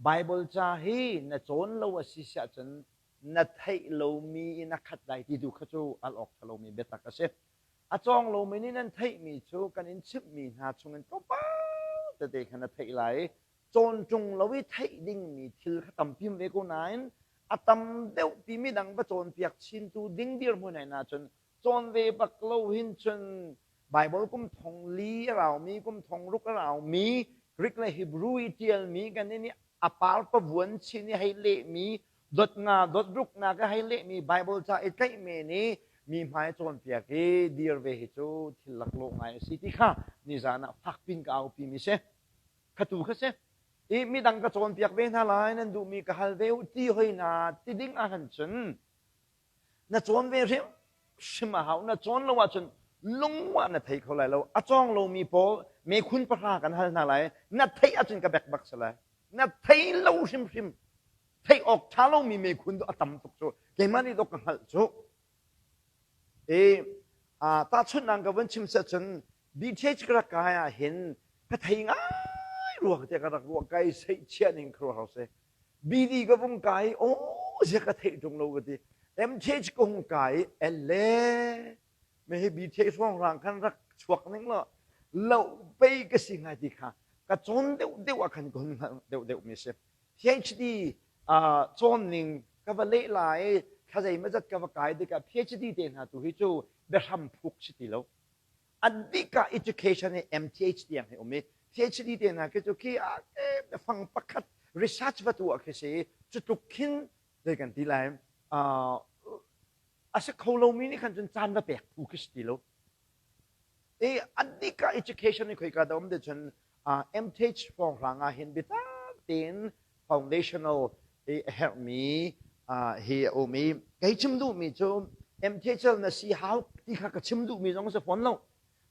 Bible ca hi na cawn lo a si siah cun na theih lomi in a khat lai ti tu kha cu al awk ṭha lomi biatak a si. A cawng lomi nih nan theihmi cu kan in chimhmi hna chungin tlawmpal tete kha na theih lai i cawn ṭung lo i theih dingmi thil kha tampi um ve ko nain a tam deuh pi midang va cawnpiak chintu ding dirhmun ah cun cawn ve bak lo hin cun Bible kum thong li a raumi kum thong ruk a raumi Greek le Hebrew i ṭialmi kan in i a par pavuan chin i hei lehmi dot nga dot ruk nak i hei lehmi Bible ca i tlaih men i mi hmai cawnpiak i dir ve hi cu thil laklawh ngai a si ti kha nizan ah fakpin ka aupi mi si. Khatu kha si. I midang ka cawnpiak ve hna lai nan duhmi ka hal ve u ti hoi na ti ding ahhan cun na cawn ve hrim hrim a hau. Na cawn lo ahcun lungwah na thei kho lai lo. A cawng lomi pawl mekhun pahra kan hal hna lai. Na theih ahcun ka bek bak si lai. Na thei lo hrimhrim. Theih awk ṭha lomi mekhun cu a tam tuk cu. Keimah nih dawk ka hngalh cu. I tahchunhnak ka vun chim seh cun BTH ka rak kai ah hin ka thei ngai rua ka tiah ka rak ruah kai seihchiah ning kha ruah si. BD ka vung kai i aw zia ka theih ṭung lo ka ti. MTH ka hung kai i elle me hi BTH hrawnghrang khan rak chuak ning law lo pei ka si ngai ti kha ka cawn deuh deuh ah khan ka hun hngalh deuh deuh mi si. PhD cawn ning ka va leh lai i thla zeimawzat ka va kai tikah PhD te hna tu hi cu biahram phuk si ti lo. An bik ah education hi MTH tiang hi um i PhD te hna khi cu khi ah fang pakhat research va tu ah khi si cu tluk khin zei kan ti lai a si kho lomi nih khan cun caan va pek phu khi si ti lo. I an bik ah education hi khoika dah um ti cun MTH hrawnghrang ah hin biatak tein foundational i a herhmi hi a um i kei chim duhmi cu MTHL na si hau ti kha ka chim duhmi zong si fawn lo.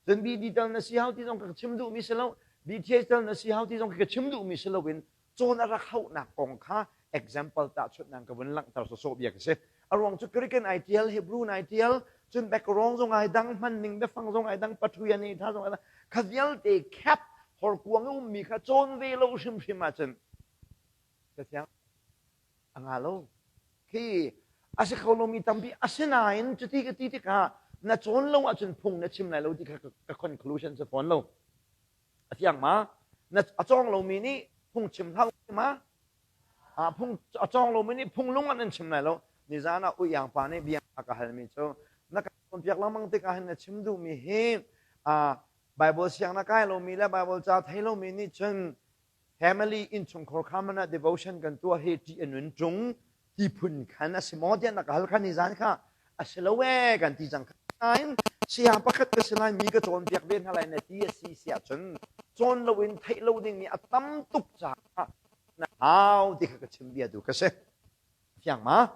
Cun BD tal na si hau ti zong ka chim duhmi si lo. BTH tal na si hau ti zong ka chim duhmi si loin cawn a rak hauhnak kong kha example tahchunhnak ka vun langhter sawsawh bia ka si. A ruang cu Greek in ai tial, Hebrew in ai tial, cun background zong ai dang, hman ning biafang zong ai dang, pathui an i tha zong ai dang. Kha vialte cap horkuang i ummi kha cawn ve lo hrimhrim ahcun ka thiang a nga lo. Khi a si kho lomi tampi asinain cuti ka ti tikah na cawn lo ahcun phung na chim lai lo ti kha ka conclusion si fawn lo. A fiang ma? Na a cawng lomi nih phungchim hlah ma? A phung a cawng lomi nih phunglung an an chim lai lo. Nizan ah uiang pa nih bia a ka halmi cu na ka cawnpiak lengmang tikah hin na chim duhmi hi Bible siang na kai lomi le Bible ca thei lomi nih cun family innchungkhar kha man ah devotion kan tuah hi ṭih a nun ṭung ti phun khan a si maw tiah na ka hal kha nizan kha a si lo ee kan ti cang nain saya pakhat ka si lai mi ka cawnpiak ve hna lai na ti a si si ahcun cawn loin theih lo dingmi a tam tuk caah na hau ti kha ka chim bia tu ka si fiang ma?